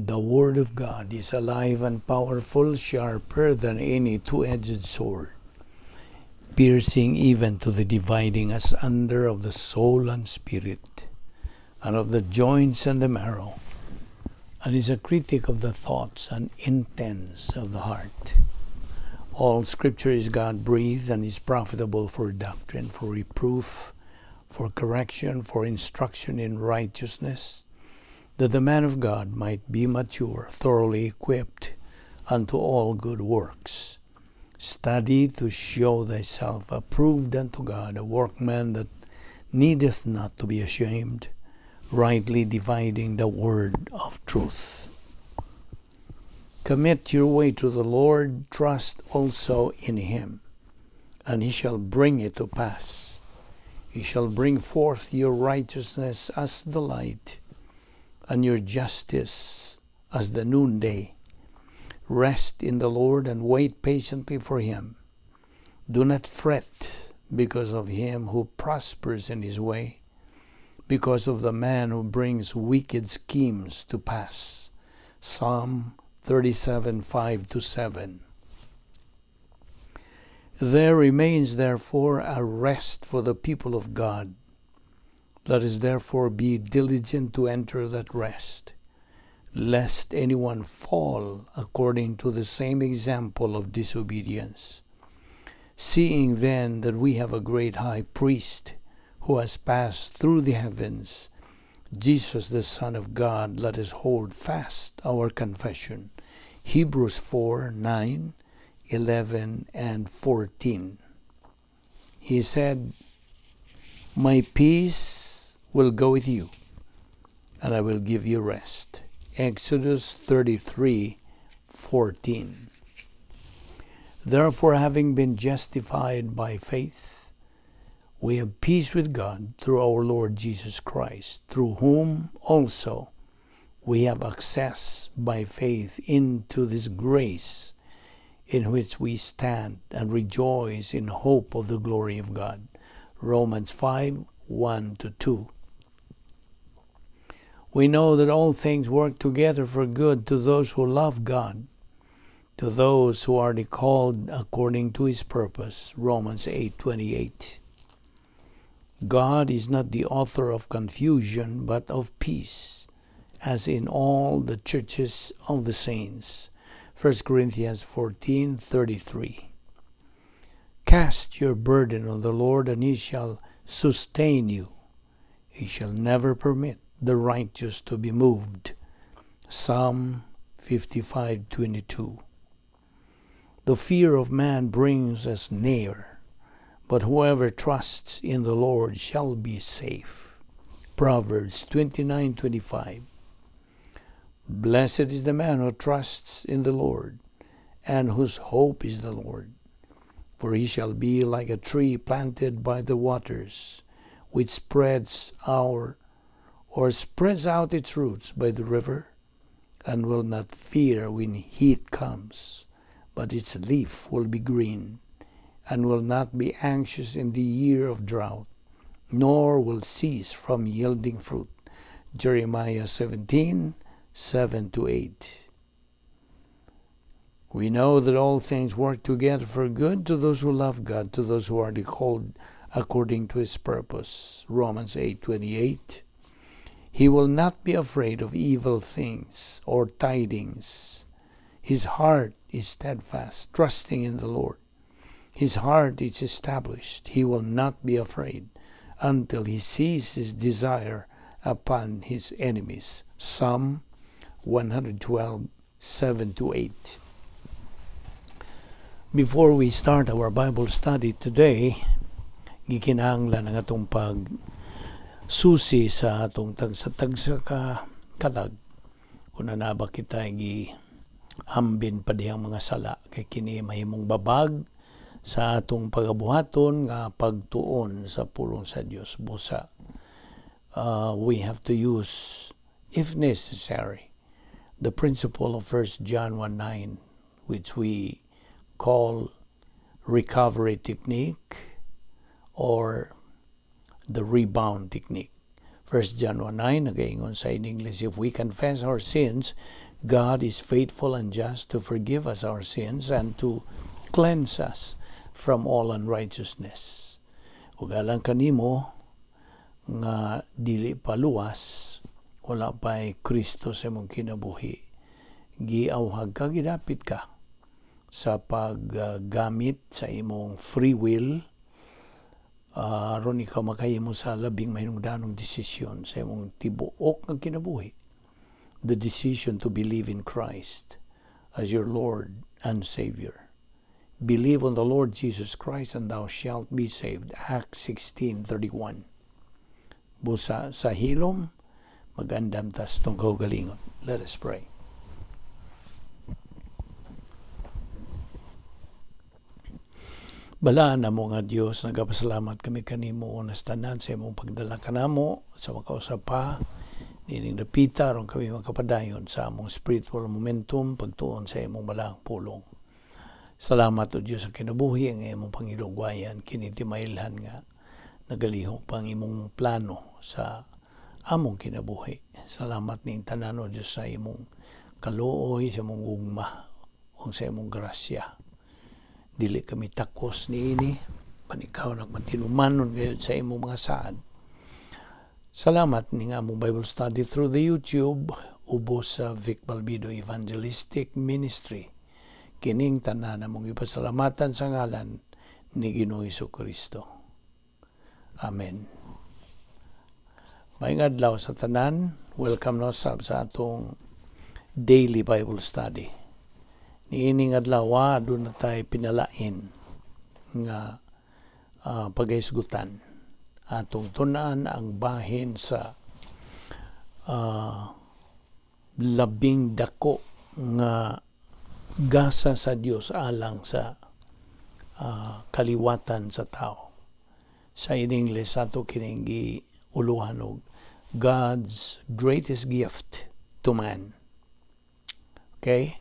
The Word of God is alive and powerful, sharper than any two-edged sword, piercing even to the dividing asunder of the soul and spirit, and of the joints and the marrow, and is a critic of the thoughts and intents of the heart. All Scripture is God breathed and is profitable for doctrine, for reproof, for correction, for instruction in righteousness, that the man of God might be mature, thoroughly equipped unto all good works. Study to show thyself approved unto God, a workman that needeth not to be ashamed, rightly dividing the word of truth. Commit your way to the Lord, trust also in him, and he shall bring it to pass. He shall bring forth your righteousness as the light, and your justice as the noonday. Rest in the Lord and wait patiently for him. Do not fret because of him who prospers in his way, because of the man who brings wicked schemes to pass. Psalm 37:5-7. There remains therefore a rest for the people of God. Let us therefore be diligent to enter that rest, lest anyone fall according to the same example of disobedience. Seeing then that we have a great high priest who has passed through the heavens, Jesus the Son of God, let us hold fast our confession. Hebrews 4:9, 11, and 14. He said, "My peace will go with you, and I will give you rest." Exodus 33:14. Therefore, having been justified by faith, we have peace with God through our Lord Jesus Christ, through whom also we have access by faith into this grace in which we stand and rejoice in hope of the glory of God. Romans 5:1-2. We know that all things work together for good to those who love God, to those who are the called according to his purpose. Romans 8:28. God is not the author of confusion, but of peace, as in all the churches of the saints. 1 Corinthians 14:33. Cast your burden on the Lord, and he shall sustain you. He shall never permit the righteous to be moved. Psalm 55:22. The fear of man brings a snare, but whoever trusts in the Lord shall be safe. Proverbs 29:25. Blessed is the man who trusts in the Lord, and whose hope is the Lord. For he shall be like a tree planted by the waters, which spreads out its roots by the river, and will not fear when heat comes, but its leaf will be green, and will not be anxious in the year of drought, nor will cease from yielding fruit. Jeremiah 17:7-8. We know that all things work together for good to those who love God, to those who are the called according to his purpose. Romans 8:28. He will not be afraid of evil things or tidings. His heart is steadfast, trusting in the Lord. His heart is established. He will not be afraid until he sees his desire upon his enemies. Psalm 112:7-8. Before we start our Bible study today, gikinahanglan ang atong pag susi sa atong tagsa-tagsa ka kalag kung naa ba kita gi hambin pa dihang mga sala, kay kini mahimong babag sa atong pagabuhaton nga pagtuon sa pulong sa Dios. Busa we have to use, if necessary, the principle of 1 John 1:9, which we call recovery technique or the rebound technique. 1 John 1:9 nagaingon sa in English, "If we confess our sins, God is faithful and just to forgive us our sins and to cleanse us from all unrighteousness. Ug alang kanimo nga dili pa luwas, wala pa'y Kristo sa imong kinabuhi, giawhag ka, gidapit ka sa paggamit sa imong free will aron ikaw makahimo sa labing mahinungdanong desisyon sa imong tibuok nga kinabuhi, the decision to believe in Christ as your Lord and Savior. Believe on the Lord Jesus Christ and thou shalt be saved. Acts 16:31. Busa sa hilom, mag-andam tas atong kaugalingon. Let us pray. Balaan namo nga Dios, nagapasalamat kami kanimo unas tanan sa imong pagdala kanamo sa makausap pa nining dapita aron kami makapadayon sa among spiritual momentum pagtuon sa imong balaang pulong. Salamat, O Dios, sa kinabuhi ang imong pangilugwayan kini timailhan nga nagalihok pang imong plano sa among kinabuhi. Salamat ning tanan, O Dios, sa imong kaluoy, sa imong gugma ug sa imong grasya. Dili kami takos niini, pan ikaw nagmatinumanon gayud sa imong mga saad. Salamat ning among Bible study through the YouTube ubos sa Vic Balbido Evangelistic Ministry. Kining tanan among ipasalamatan sa ngalan ni Ginoong Kristo. Amen. Maayong adlaw sa tanan. Welcome na sab sa atong daily Bible study. Niining adlaw, duna tay pinalain nga paghisgutan. Atong tun-an ang bahin sa labing dako nga gasa sa Dios alang sa kaliwatan sa tao. Sa in English ato kining giuluhan og God's greatest gift to man. Okay?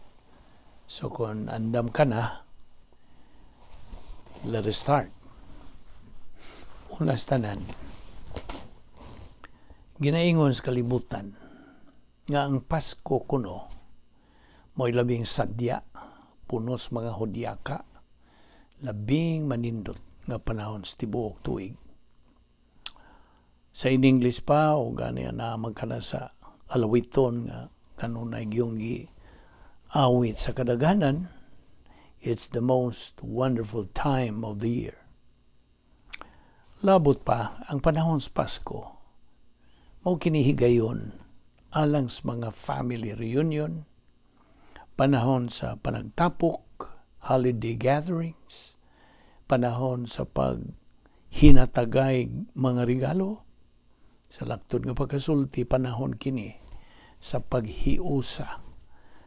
So kung andam ka na, let us start. Unas tanan, ginaingon sa kalibutan nga ang Pasko kuno mo'y labing sadya, punos mga hudyaka, labing manindot nga panahon sa tibuok tuig. Sa in English pa, o gani na magkana sa alawiton nga kanunay gyung awit sa kadaghanan, it's the most wonderful time of the year. Labot pa ang panahon sa Pasko, mao kini higayon alang sa mga family reunion, panahon sa panagtapok, holiday gatherings, panahon sa paghinatagay mga regalo, sa laktod nga pagkasulti, panahon kini sa paghiusa,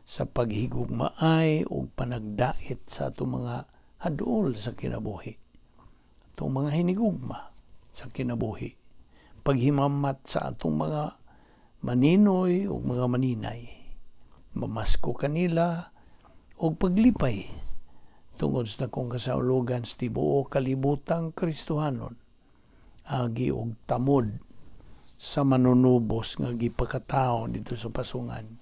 sa paghigugmaay ug panagdait sa atong mga haduol sa kinabuhi, atong mga hinigugma sa kinabuhi, paghimamat sa atong mga maninoy ug mga maninay, mamasko kanila ug paglipay tungod sa dakong kasaulogan sa tibuok kalibutang Kristohanon agi og tamod sa manunubos nga gipakatao dito sa pasungan,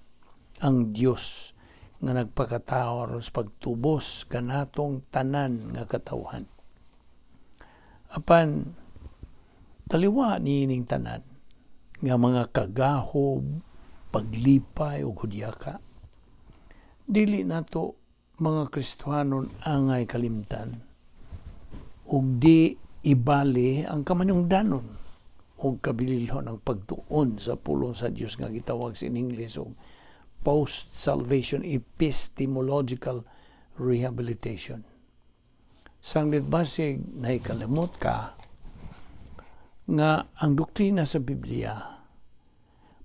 ang Dios nga nagpakatao aron sa pagtubos kanatong tanan nga katawhan. Apan taliwa niining tanan nga mga kagahob, paglipay ug hudyaka, dili nato mga Kristohanon angay kalimtan ug di ibali ang kamanungdanon ug kabililhon ang pagtuon sa pulong sa Dios nga gitawag sa in English og post-salvation epistemological rehabilitation. Sanglit basig nahikalimot ka nga ang doktrina sa Biblia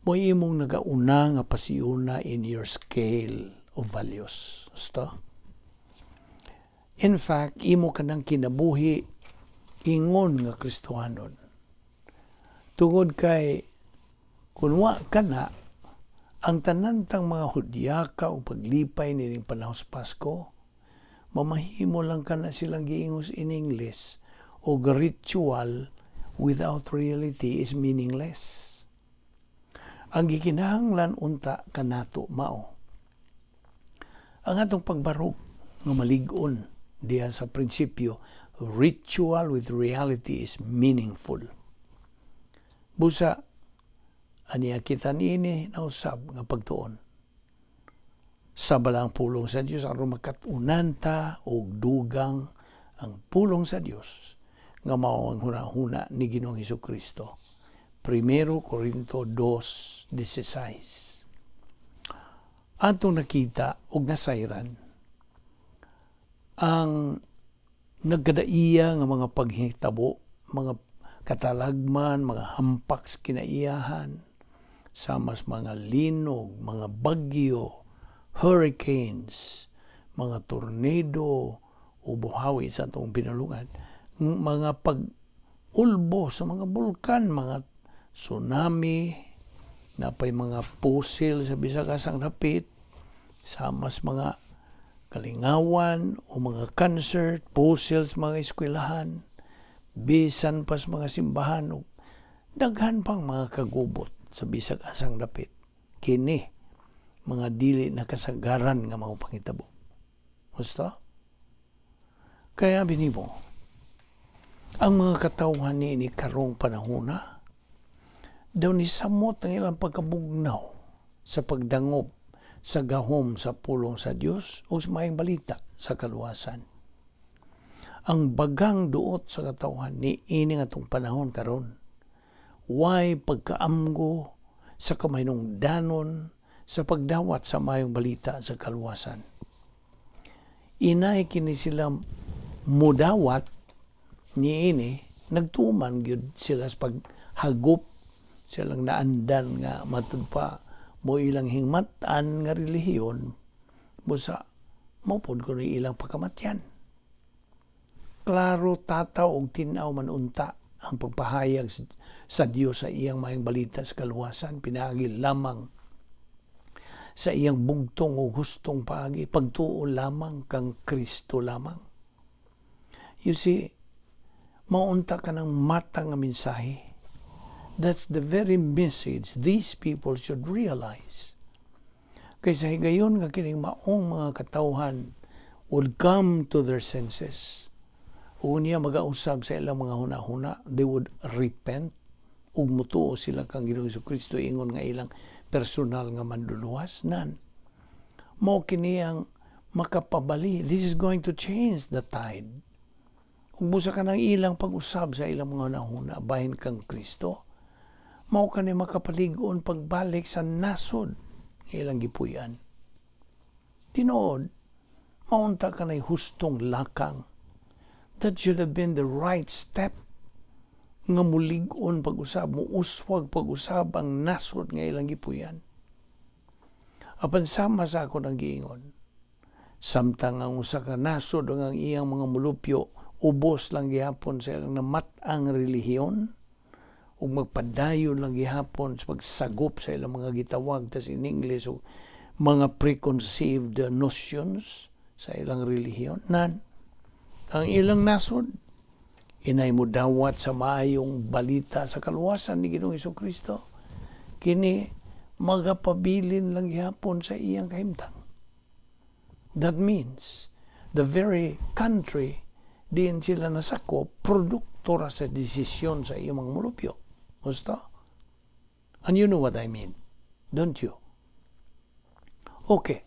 mo imong nagauna nga pasiyuna in your scale of values. Gusto? In fact, imo kanang kinabuhi ingon nga Kristohanon. Tungod kay kung wa ka na, ang tanan tang mga hudyaka o paglipay nining panahon sa Pasko, mamahimo lang kana silang giingos in English o ritual without reality is meaningless. Ang gikinahanglan unta kanato mao Ang atong pagbarog nga malig-on diha sa prinsipyo, ritual with reality is meaningful. Busa, aniya kita niini nausab nga pagtuon sa balaang pulong sa Dios aron makat-unan ta og dugang ang pulong sa Dios nga mao ang hunahuna ni Ginoong Hesus Kristo. 1 Corinto 2:16. Atong nakita og nasayran ang nagkadaiya nga mga paghitabo, mga katalagman, mga hampak sa kinaiyahan, sama sa mga linog, mga bagyo, hurricanes, mga tornado, o buhawi sa atong pinulungan, mga pag-ulbo sa mga bulkan, mga tsunami, napay mga pusil sa bisag asang dapit, sama sa mga kalingawan o mga concert, pusil sa mga eskwelahan, bisan pa sa mga simbahan, ug daghan pang mga kagubot sa bisag asang dapit. Kini mga dili na kasagaran nga mga pangitabo. Gusto? Kaya binimo, ang mga katawhan ni karong panahona, daw ni samot ang ilang pagkabugnaw sa pagdangop sa gahom sa pulong sa Dios o sa maayong balita sa kaluwasan. Ang bagang duot sa katawhan ni ini nga atong panahon karon, way pagkaamgo sa kamahinungdanon sa pagdawat sa maayong balita sa kaluwasan. Inay kini sila mudawat niini, nagtuman gyud sila sa paghagop silang naandan nga matud pa mo ilang hingmatan nga relihiyon, busa mao pod kuno ilang pagkamatyan. Klaro, tataw og tin-aw man unta ang pagpahayag sa Dios sa iyang maayong balita sa kaluwasan pinaagi lamang sa iyang bugtong o hustong paagi, pagtuo lamang kang Kristo lamang. You see, maunta ka ng mata nga mensahe. That's the very message these people should realize. Kaysa higayon nga kining maong mga katawhan would come to their senses. Unya magausab sa ilang mga huna-huna, they would repent ug mutuo sila kang Ginoong Kristo ingon nga ilang personal nga manluluwas nan. Mao kini ang makapabali. This is going to change the tide. Ug busa ka ng ilang pag-usab sa ilang mga hunahuna bahin kang Kristo, mao kani makapalig-on pagbalik sa nasod nga ilang gipuy-an. Tinuod, maunta ka na'y hustong lakang. That should have been the right step nga mulig-on pag-usab, muuswag pag-usab ang nasod nga ilang gipuy-an. Apan sama sa ako nang giingon, samtang ang usa ka nasod ang iyang mga mulupyo ubos lang gihapon sa ilang namat-ang relihiyon ug magpadayon lang gihapon sa pagsagop sa ilang mga gitawag tas in English og mga preconceived notions sa ilang relihiyon nan, ang ilang nasod inay mo dawat sa maayong balita sa kaluwasan ni Ginoong Kristo, kini magapabilin lang gihapon sa iyang kahimtang. That means the very country diin sila nasakop, produkto ra sa desisyon sa iyong mga mulupyo. Gusto? And you know what I mean, don't you? Okay.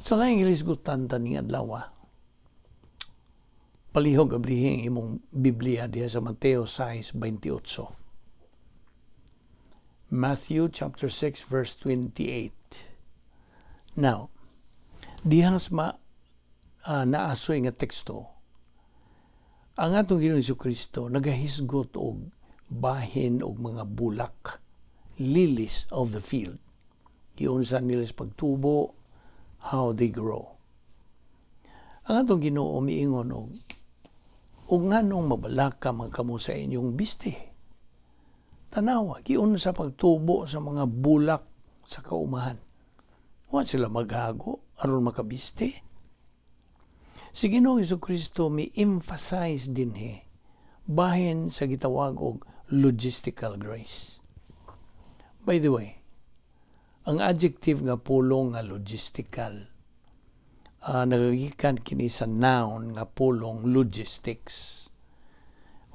Sa laing hilisgutan ta ning adlaw, palihog ablihi ang imong Biblia diha sa Mateo 6:28. Matthew chapter 6 verse 28. Now, diha sa naasoy nga teksto, ang atong Ginoong Kristo nagahisgot og bahin og mga bulak, lilies of the field. Giunsa nila sa pagtubo, how they grow. Ang atong Ginoo miingon og nganong mabalaka man kamo sa inyong bisti? Tanawa, giunsa pagtubo sa mga bulak sa kaumahan. Wa sila maghago aron makabisti. Si Ginoong Kristo mi emphasize dinhi bahin sa gitawag og logistical grace. By the way, ang adjective nga pulong nga logistical Nagagikan kini sa noun nga pulong logistics.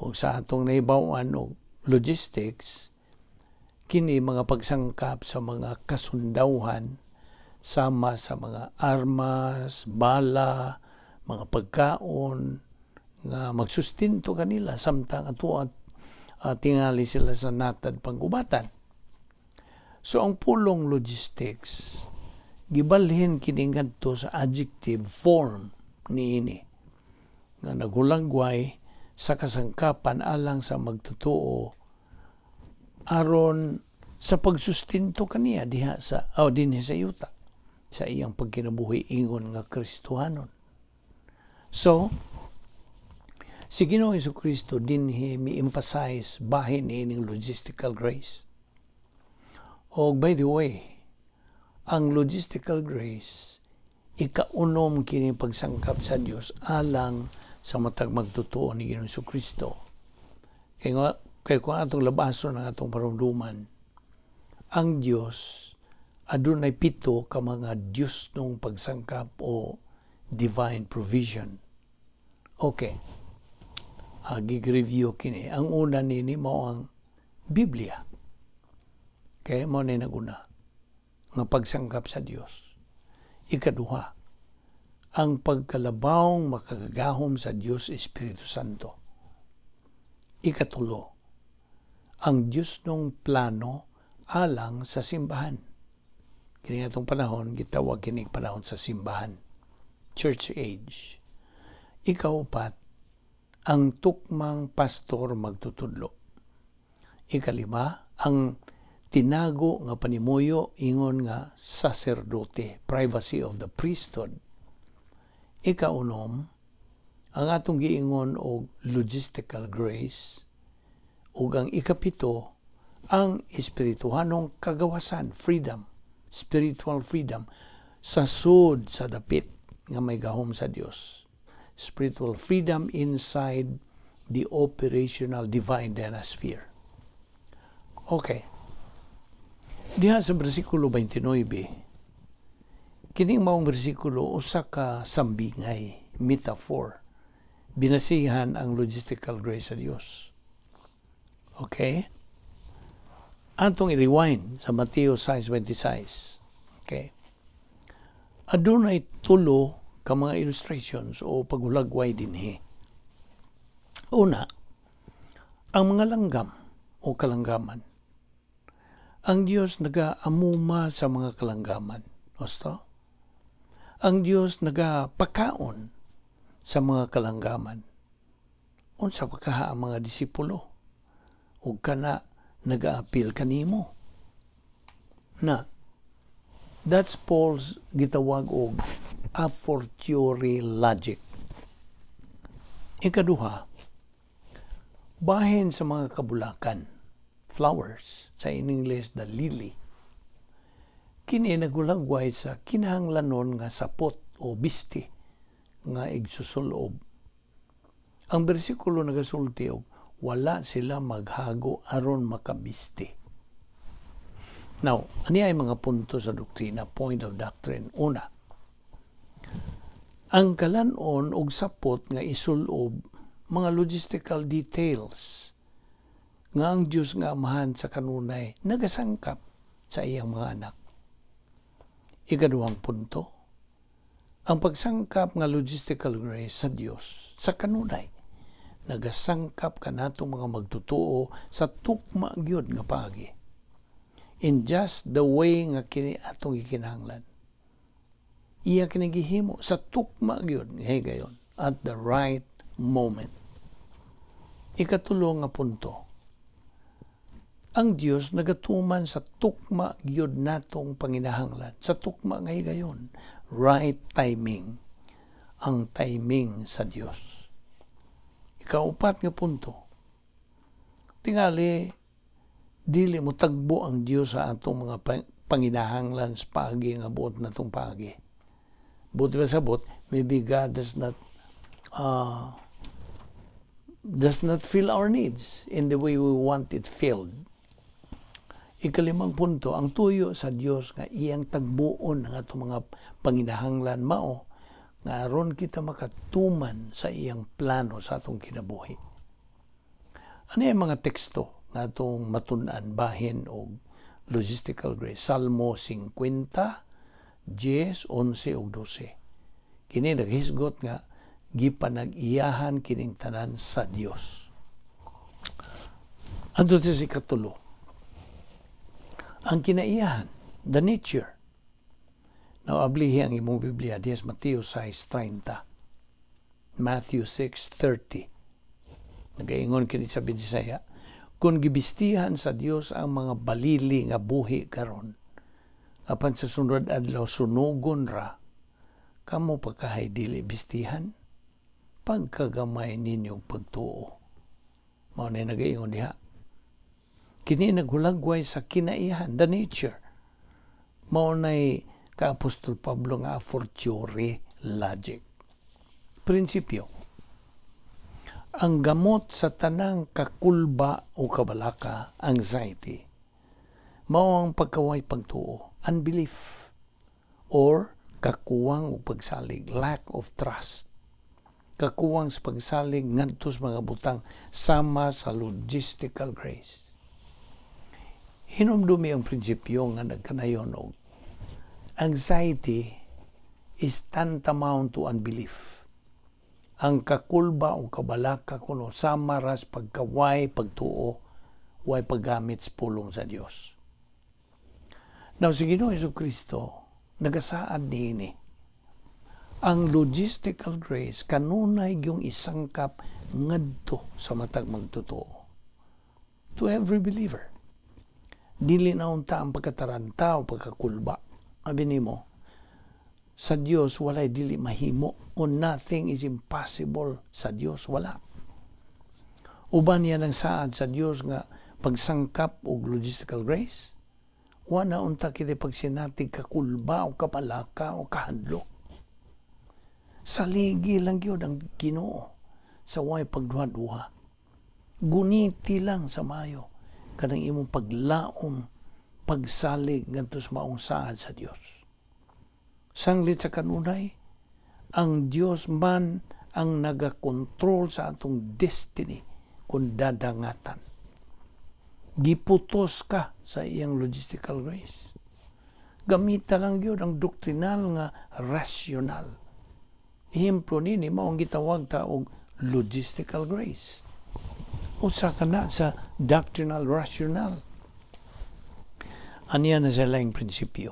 O sa atong nahibaw-an og logistics, kini mga pagsangkap sa mga kasundawhan sama sa mga armas, bala, mga pagkaon nga magsustinto kanila samtang ato at tingali sila sa natad panggubatan. So ang pulong logistics gibalhin kini ngadto sa adjective form niini nga naghulagway sa kasangkapan alang sa magtotoo aron sa pagsustinto kaniya diha sa oh, dinhi sa yuta sa iyang pagkinabuhi ingon nga Kristohanon. So, si Ginoong Kristo dinhi mi-emphasize bahin niining logistical grace. O by the way, ang logistical grace ikaunom kini pagsangkap sa Dios alang sa matag magtotoo ni Ginoong Kristo. Kay nga kay kung atong labason ang atong parumduman, ang Dios adunay pito ka mga Dios nung pagsangkap o divine provision. Okay. Gig-review kini. Ang una nini mao ang Biblia. Kaya mao ni naguna nga pagsangkap sa Dios. Ikaduha, ang pagkalabawng makagagahom sa Dios Espiritu Santo. Ikatulo, ang Dios nung plano alang sa simbahan. Kini atong panahon, gitawag kini panahon sa simbahan. Church Age. Ikaupat, ang tukmang pastor magtutudlo. Ikalima, ang tinago nga panimuyo ingon nga saserdote, privacy of the priesthood. Ikaunom, ang atong giingon og logistical grace, ug ang ikapito, ang espirituhanong kagawasan, freedom, spiritual freedom, sa sud sa dapit nga may gahom sa Dios. Spiritual freedom inside the operational divine dynasphere. Okay. Diha sa bersikulo 29, kining maong bersikulo usa ka sambingay, metaphor. Binasihan ang logistical grace sa Dios. Okay? Atong i-rewind sa Mateo 6:26. Okay? Adunay tulo ka mga illustrations o paghulagway dinhi. Una, ang mga langgam o kalanggaman. Ang Dios nagaamuma sa mga kalanggaman. Osto? Ang Dios nagapakaon sa mga kalanggaman. Unsa pa kaha ang mga disipulo? Ug kana nagaapil kanimo. Na that's Paul's gitawag og a fortiori logic. Ikaduha, bahin sa mga kabulakan, flowers, sa in English, the lily. Kini nagulagway sa kinahanglanon nga sapot o bisti nga igsusulob. Ang bersikulo nagasulti og wala sila maghago aron makabisti. Now, ani ay mga punto sa doktrina, point of doctrine. Una, ang kalanon og sapot nga isulob, mga logistical details nga ang Dios nga Amahan sa kanunay nagasangkap sa iyang mga anak. Ikaduhang punto, ang pagsangkap nga logistical grace sa Dios sa kanunay nagasangkap kanatong mga magtotoo sa tukma gyud nga paagi. In just the way nga kini atong gikinahanglan. Iya kini gihimo sa tukma gyud nga higayon at the right moment. Ikatulo nga punto, ang Dios nagatuman sa tukma gyud natong panginahanglan, sa tukma nga higayon, right timing, ang timing sa Dios. Ikaupat nga punto, tingali dili mo tagbo ang Dios sa atong mga panginahanglan sa paagi nga buot natong paagi. Buot ba sabot, maybe God does not fill our needs in the way we want it filled. Ikalimang punto, ang tuyo sa Dios nga iyang tagbuon ang atong mga panginahanglan mao Nga aron kita makatuman sa iyang plano sa atong kinabuhi. Ano yung mga teksto nga atong matun-an bahin og logistical grace? Salmo 50, 10, 11 ug 12. Kini naghisgot nga gipanag-iyahan kining tanan sa Dios. Adto sa ikatulo. Ang kinaiyahan, the nature. Now, ablihi ang imong Biblia, diha sa Mateo 6:30. Matthew 6:30. Nagaingon kini sa Binisaya, kung gibistihan sa Dios ang mga balili nga buhi karon, apan sa sunod adlaw sunugon ra, kamo pa kahay dili bistihan? Pagkagamay ninyong pagtuo. Mao na nagaingon diha. Kini naghulagway sa kinaiyahan, the nature. Mao nay ka Apostol Pablo nga a fortiori logic. Prinsipyo. Ang gamot sa tanang kakulba o kabalaka, anxiety, mao ang pagkaway pagtuo, unbelief, or kakuwang og pagsalig, lack of trust. Kakuwang sa pagsalig ngadto sa mga butang sama sa logistical grace. Hinumdumi ang prinsipyo nga nagkanayon og anxiety is tantamount to unbelief. Ang kakulba o kabalaka kuno sama ras pagkaway pagtuo, way paggamit sa pulong sa Dios. Now, si Ginoo Kristo nagasaad niini. Ang logistical grace kanunay yung isangkap ngadto sa matag magtotoo. To every believer. Dili na unta ang pagkataranta o pagkakulba. Abi nimo, sa Dios walay dili mahimo o nothing is impossible sa Dios, wala. Uban niya ng saad sa Dios nga pagsangkap og logistical grace, wala unta kita pagsinati kakulba o kabalaka o kahadlok. Saligi lang gyud ang Ginoo sa way pagduha-duha. Guniti lang sa mayo kanang imong paglaom, pagsalig ngadto sa maong saad sa Dios. Sanglit sa kanunay, ang Dios man ang nagakontrol sa atong destiny kung dadangatan. Giputos ka sa iyang logistical grace. Gamita lang gyud ang doctrinal nga rational. Ehemplo nini mao ang gitawag ta og logistical grace. Usa ka na sa doctrinal rational. Aniya na sa laing prinsipyo.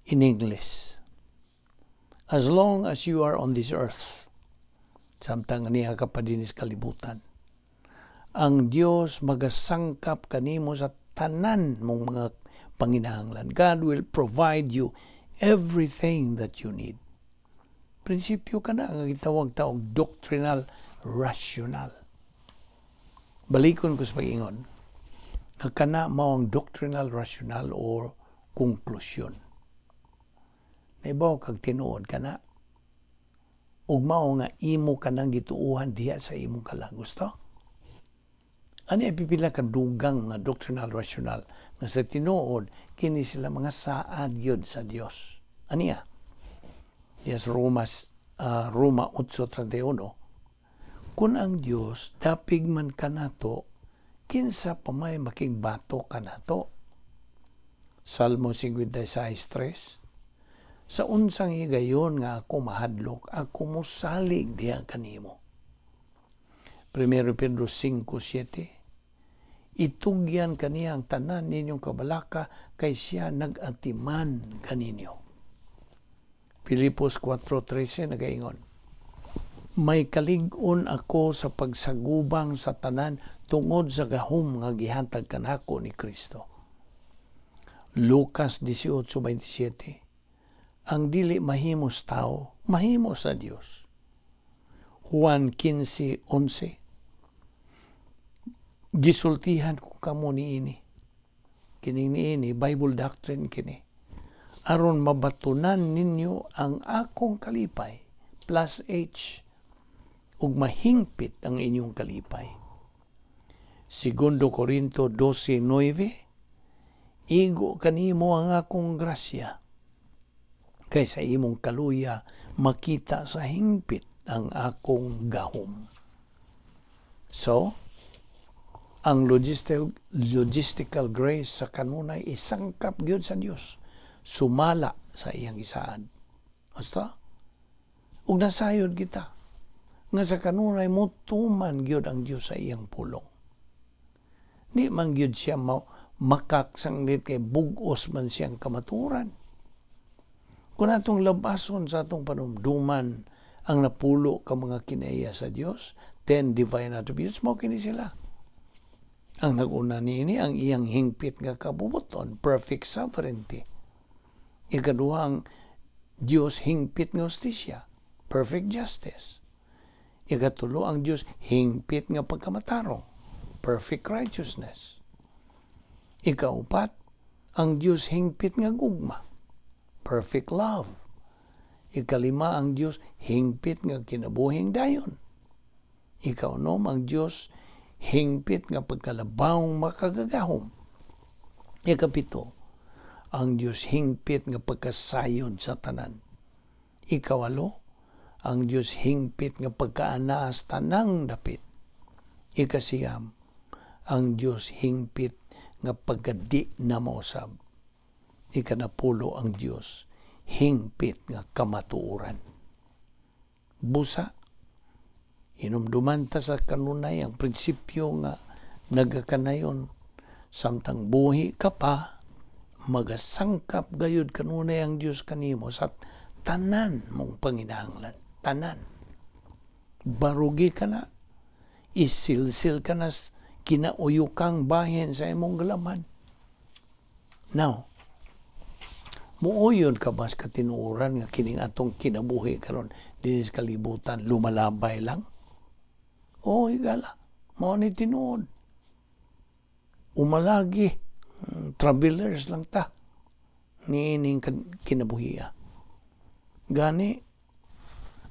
In English, as long as you are on this earth, samtang niya ka pa dinhi sa kalibutan, ang Dios magasangkap kanimo sa tanan mong mga panginahanglan. God will provide you everything that you need. Prinsipyo ka na ang gitawag ta og doctrinal rational. Balikon ko sa pag-ingon nga kana mao ang doctrinal rational or konklusyon. Naibaw kag tinuod kana ug mao nga imo kanang gituohan diha sa imong kalag. Gusto? Ano ay pipila ka dugang nga doctrinal rational nga sa tinuod kini sila mga saad gyud sa Dios? Aniya? Yes, Roma 8:31. Kung ang Dios dapig man kanato, kinsa pa may makigbato kanato? Salmo 56:3. Sa unsang higayon nga ako mahadlok, ako mosalig diha kanimo. 1 Pedro 5:7. Itugyan kaniya ang tanan ninyong kabalaka kay siya nag-atiman kaninyo. Filipos 4:13 nagaingon, may kalig-on ako sa pagsagubang sa tanan tungod sa gahom nga gihatag kanako ni Kristo. Lucas 18:27. Ang dili mahimo sa tao, mahimo sa Dios. Juan 15:11. Gisultihan ko kamo niini. Kining niini, Bible doctrine kini. Aron mabatunan ninyo ang akong kalipay plus H ug mahingpit ang inyong kalipay. Segundo Corinto 12:9. Igo kanimo ang akong grasya. Kay sa imong kaluya makita sa hingpit ang akong gahom. So, ang logistical grace sa kanunay isangkap gyud sa Dios sumala sa iyang gisaad. Basta ug nasayod kita nga sa kanunay motuman gyud ang Dios sa iyang pulong. Di man gyud siya makaksanglit kay bug-os man siyang kamaturan. Kung atong labason sa atong panumduman ang 10 ka mga kinaiya sa Dios, 10 divine attributes, mao kini sila. Ang nag-una niini, ang iyang hingpit nga kabubuton, perfect sovereignty. Ikaduha, ang Dios hingpit nga hustisya, perfect justice. Ikatulo, ang Dios hingpit nga pagkamatarong, perfect righteousness. Ikaupat, ang Dios hingpit nga gugma, perfect love. Ikalima, ang Dios hingpit nga kinabuhing dayon. Ikaunom, ang Dios hingpit nga pagkalabawng makagagahom. Ikapito, ang Dios hingpit nga pagkasayod sa tanan. Ikawalo, ang Dios hingpit nga pagkaanaas tanang dapit. Ikasiyam, ang Dios hingpit nga pagkadi na mausab. Ikanapulo, ang Dios hingpit nga kamatuoran. Busa, hinumduman ta sa kanunay ang prinsipyo nga nagakanayon: samtang buhi ka pa, magasangkap gayud kanunay ang Dios kanimo sa tanan mong panginahanglan. Tanan. Barugi ka na, isilsil ka na kinauyukang bahin sa imong galaman. Now, muuyon ka ba sa katinuoran nga kining atong kinabuhi karon dinhi sa kalibutan lumalabay lang? Oo, higala. Mao ni tinuod. Umalagi, travelers lang ta niining kinabuhia. Gani,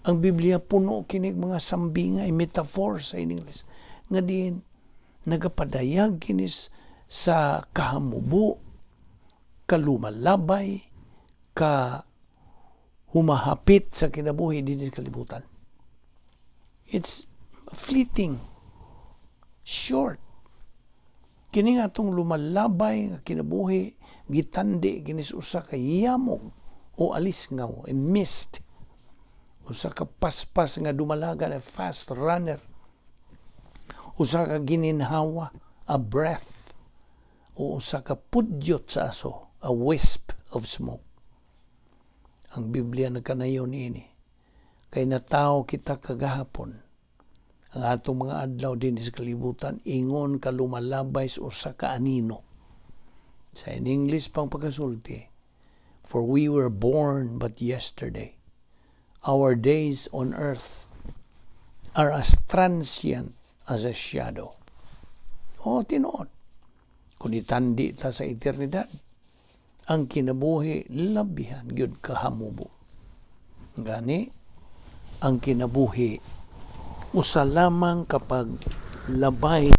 ang Biblia puno kinig mga sambingay, metaphor sa English, nga diin nagapadayag kinis sa kahamubo, kalumalabay, ka humahapit sa kinabuhi dinhi sa kalibutan. It's fleeting, short. Kini nga atong lumalabay nga kinabuhi, gitandi kinis usa ka yamog o alisngaw, a mist. Usa ka paspas nga dumalagan, a fast runner. Usa ka gininhawa, a breath. O usa ka pudyot sa aso, a wisp of smoke. Ang Biblia nagkanayon niini. Kay natawo kita kagahapon. Ang atong mga adlaw dinhi sa kalibutan ingon ka lumalabay sa usa ka anino. Sa in English pang pagkasulti, "For we were born but yesterday. Our days on earth are as transient as a shadow." O, tinuod. Kung itandi ta sa eternidad, ang kinabuhi labihan gyud kahamubo. Gani, ang kinabuhi usa lamang kapag labay.